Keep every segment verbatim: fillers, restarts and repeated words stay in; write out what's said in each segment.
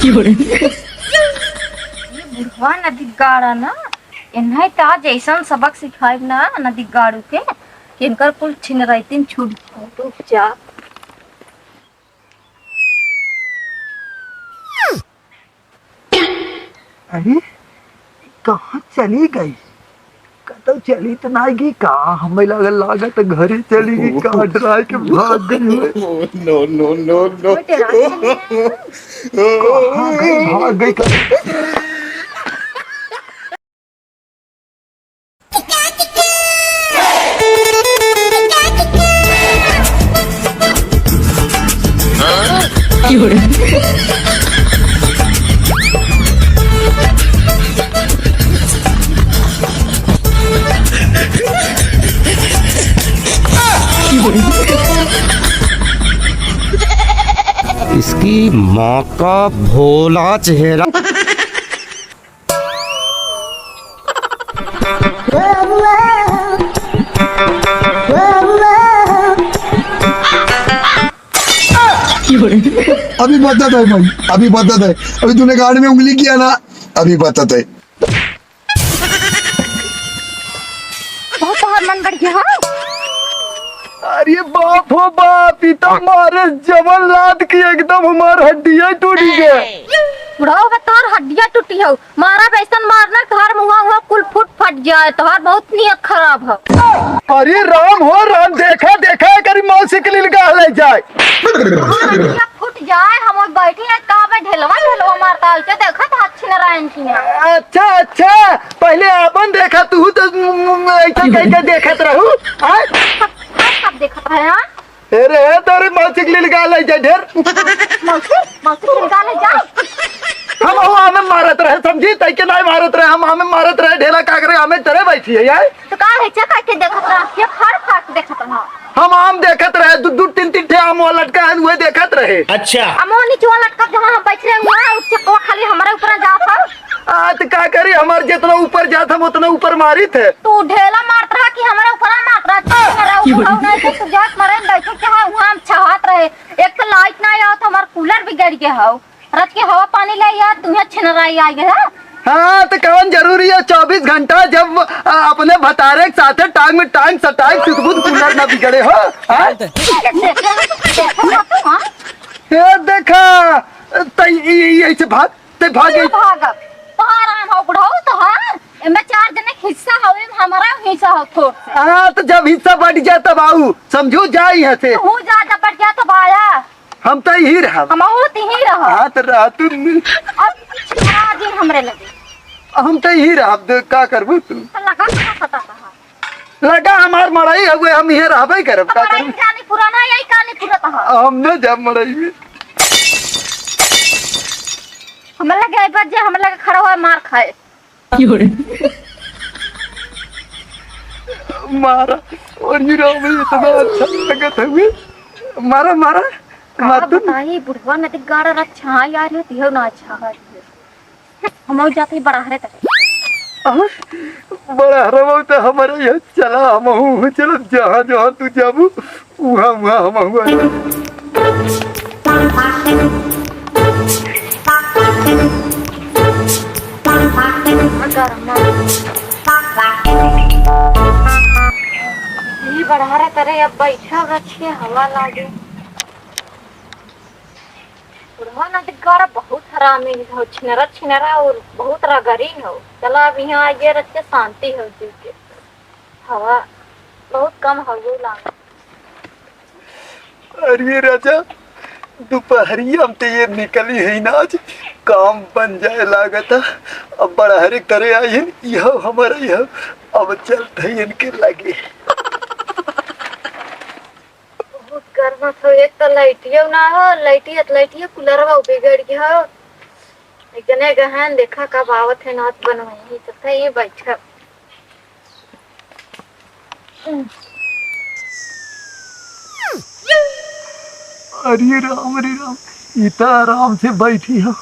ये बुढ़वा नदीगाड़ा ना, इन्हें त आज ऐसन सबक सिखाइब ना नदीगाड़ू के, कि इनकर कुल छिनरैतिन छूट जाए। रुक जा। अरे, कहाँ चली गई? कतौ चली त नाई गई का? हमें लागल, लागत घरे चली गई का? डराए के भाग गई होय। No, no, no, no। वो डरा के चली गई। कहाँ गई? भाग गई का? इसकी माँ का भोला चेहरा। अभी बता दे भाई, अभी बता दे, अभी तूने गाड़ी में उंगली किया ना, अभी बता दे। बहुत तोहार मन बढ़ गया, हाँ? अरे बाप हो बाप, ई तो मारे जबरन लात की एकदम हमार हड्डियाँ टूट गए। बुढ़ऊ बा, तोहार हड्डियाँ टूटी हो, मारा वैसन मारना, तोहार मुँहा हुआ कुल फूट फट जाए, तोहार बहुत नियत खराब हो। अरे राम हो राम, देखा देखा, करी मौसी के लिए गाल ले जाए। हड्डियाँ फूट जाए, हम बैठी है का में ढेलवा ढेलवा मारता है, उसे देखा था अच्छी नारायण की है। अच्छा अच्छा, पहले आपन देखा, तू तो ऐसा कैसे देखत रहू? आय? कब, कब देखत रहे, हाँ? अरे, हे तोरे मौसी के लिए गाल ले जाए ढेर। मौसी, मौसी के लिए गाल ले जाए। हम वो हमें मारत रहे, समझी? तई के नाई मारत रहे, हम हमें मारत रहे, ढेला का करे, हमें तरे बैठी है, यार। तो का है, चेक करके देखत रहा, ये फाड़ फाड़ के देखत रहा। हम आम देखत रहे, दू, दू, तीन, तीन ठे आम वाला लटका है, वह देखत रहे। अच्छा। आम वो नीचे वाला लटका, जहाँ हम बैठ रहे हैं, वहाँ उठ के वो खाली हमारे ऊपर जात है। आ, तो का करी, हमार जितना ऊपर जात, हम उतना ऊपर मारित है। तू ढेला मारत रहा कि हमारे ऊपर मारत रहा? चुप में रहो, की बोली? बुढ़ऊ नहीं तो तू जात मरे, बैठे के है, वहाँ हम छहात रहे। एक तो लाइट ना आवत, हमार कूलर बिगड़ गया है। रच के हवा पानी ले यार, तुम्हें छिनराई आ गया है। हाँ, तो कौन जरूरी है चौबीस घंटा जब, आ, अपने भतारे के साथे टांग में टांग सटाए, सुतबुद कूलर ना बिगड़े हो, हाँ? ये देखा, तो, हाँ? ये देखा, तो ये, ये, ये से भाग, ते भागे। ये भागब, तोहार आम हो बुढ़ऊ, तोहार, एमे चार जने के हिस्सा हो, एमे हमारा हिस्सा हो थोड़ से। हाँ, तो जब हिस्सा बट जाए तब आऊ, समझू, जा यहाँ से। तू जा, जब बट जाए तब आया। हम तो यही रहब। हम बहुत ही रहब। हाँ, तो रह तू। अब छुपा दे हमरे लगे। हम तो यही रहब, दे, का करबू तू? तो लगा कहाँ पता रहा? लगा हमार मड़ई हउए, हम इहे रहबे करब, का मड़ई करब? जानी पुराना, यही कहानी पूरा तहा। हम न जाब मड़ई में। हमरे लगे आई बात जे हमरे लगे खड़ा हुआ मार खाए। मारा, और ये राम, इतना अच्छा लगत हउए। मारा, मारा, का मार तू। बताई, बुढ़वा नदी गाड़ा रक्षा यार, ये दिहो ना अच्छा है। हमहू जात ही बड़हरे तरे। आह, बड़हरवा तो हमारे यहाँ चला, हमहू चलब, जहाँ जहाँ तू जाबू, उहाँ उहाँ हमहू आ जाब। ई बड़हरे तरे अब बैठा रखिए, हवा लागे। बुढ़वा नदगाड़ा बहुत हरामी हो, छिनरा छिनरा और बहुत रगड़ी हो। चला अब यहाँ आइए रख के शांति हो जी के। हवा बहुत कम हो गई लागत। अरे राजा, दोपहरिया में तो ये निकली है ना, आज काम बन जाए लागत है। अब बड़हरे तरे आई है, यह हमारा यह, अब चलत है इनके लगे। बहुत गर्म हो, एक तो लाइटियो ना हो, लाइटिया, लाइटिया कूलरवा बिगड़ गया हो। एक जने गहन देखा कब आवत है, नाच बनवाई, चलते ही बैठब। अरे राम, अरे राम, इतना आराम से बैठी हो।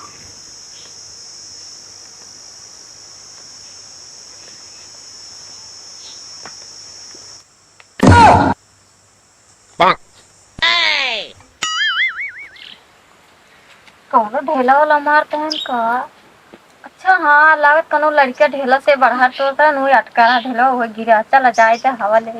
कौनो ढेला वाला मारत हन का? अच्छा, हाँ, लागत कौनो लड़का ढेला से बढ़ा तोड़त हन, वही अटका रहा ढेला, वही गिरा। चला जाए त हवा ले।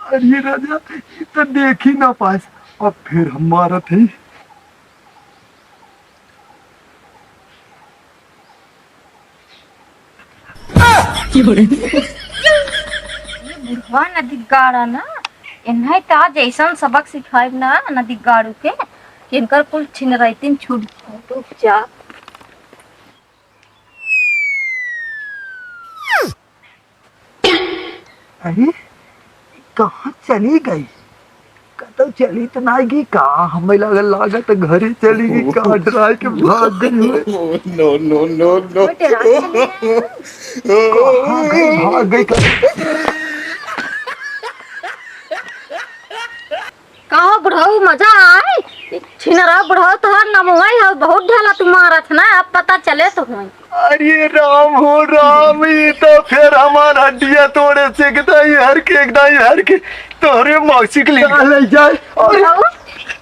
अरे राजा, ई त देखी ना पास, अब फिर हम मारत हई। ये बुढ़वा नदीगाड़ा ना, इन्हें त आज ऐसन सबक सिखाइब ना नदीगाड़ू के, कि इनकर कुल छिनरैतिन छूट जाए। रुक जा। अरे, कहाँ चली गई? कतौ चली त नाई गई का? हमें लागल, लागत घरे चली गई का? डराए के भाग गई होई। No, no, no, no। कहाँ गई? भाग गई का? का हो बुढ़ऊ, मजा आए? छिनरा बुढ़ऊ, तोहर नमवई हो, बहुत ढेला तू मारत ना, अब पता चले तो होई। अरे राम हो राम, ई तो फिर हमार हड्डियां तोड़े से एक दाई हर के, एक दाई हर के, तोहरे मौसी के लिए ले जाए। अरे बुढ़ऊ,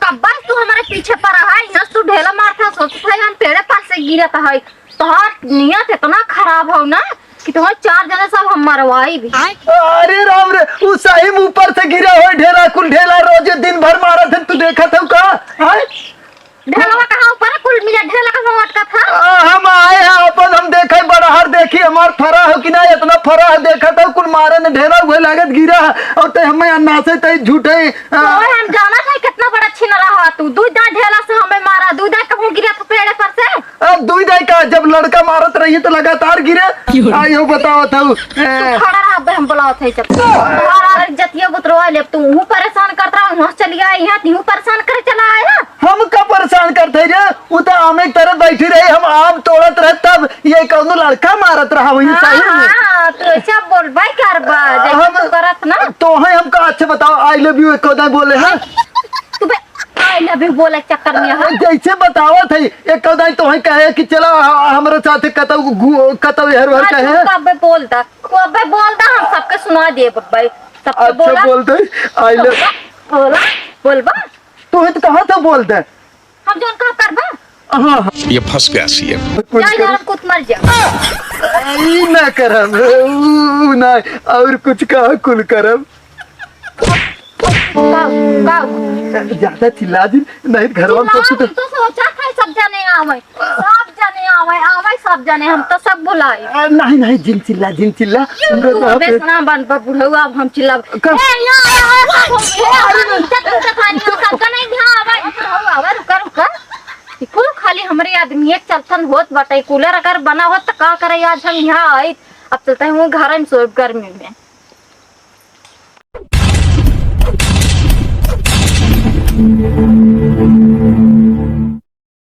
कब्बा से तू हमारे पीछे पड़ा है, यहाँ से तू ढेला मारत है, सोचत है हम पेड़े पर से गिरत है। तोहार नियत इतना खराब हो ना कि तोहार चार जने सब हम मरवाई भी। अरे राम रे, उ सही में ऊपर से गिरा हो ढेला, कुल ढेला रोजे दिन भर मारत है, तू देखत हो का? हैं? ढेलवा कहाँ ऊपर है? कुल मिला ढेला कहाँ अटका था? आ, हम आए हैं अपन, हम देखे बड़हर देखी हमार फरा हो कि ना, इतना फरा है देखत हो, कुल मारे ने ढेला हुए लागत गिरा है, और ते हमें अन्ना से ते झूठे, आ, तो हम जाना था कितना बड़ा छिनरा है तू, दू दाई ढेला से हमें मारा, दू दाई कहूँ गिरा था पेड़े पर से। अब दुई दाई का, जब लड़का मारत रही तो लगातार गिरे। क्यों? आ, यो बतावत हूँ, ए। तू खड़ा रह, अबे हम बुलावत है जब। तुम्हारा अगर जतिया बुतरवा ले, तू हूँ परेशान करत रहा, वहाँ चली आई है, तू हूँ परेशान करे चला आया। हम का परेशान करत है रे? उ तो आमे की तरह बैठी रही, हम आम तोड़त रहे तब ये कौनो लड़का मारत रहा वही हाँ, सही में। हाँ, तू ऐसा बोलबे करबा, जैसे हम तू करत ना। तो है हमका अच्छा बताओ, I love you एको दाई बोले हैं? तू बे I love you बोले चक्कर में, हाँ? जैसे बतावत है, एक दाई तो है कहे कि चला ह-, हमरे साथे कतौ घू-, कतौ एहर ओहर हाँ, कहे। तू अबे बोल दा, तू अबे बोल दा, हम सबके सुना दे बब्बे, सबके अच्छा बोला। बोल दे, I love बोला, बोलबा। तू है तो कहाँ था बोल दे? हम जौन कहा करबा। हाँ, हाँ। ये फंस गया सीएम। कुछ जा करो। यार, कुछ मर जा। ई ना करब, ऊ ना, और कुछ कहा कुल करब। का, का? ज्यादा चिल्ला जिन, नहीं घरवा में चिल्ला, सब कुछ हम तो सोचा था सब जने आवे, सब जने आवे, आवे सब जने, हम तो सब बुलाए। आ, नहीं, नहीं, जिन चिल्ला, जिन चिल्ला। तू अबे सुना बन बुढ़ऊ, अब हम चिल्ला। का? ए, यहाँ आया है, सब हो गया, हमारी इज्जत लूटत है, नहीं, सब जने यहाँ आवे, बुढ़ऊ आवे, रुका, रुका। ई कुल खाली हमरे आदमी एक चलथन होत बाटे, कूलर अगर बना होत त का करे, आज हम यहाँ आई, अब चलते हैं घर में सोए गर्मी में।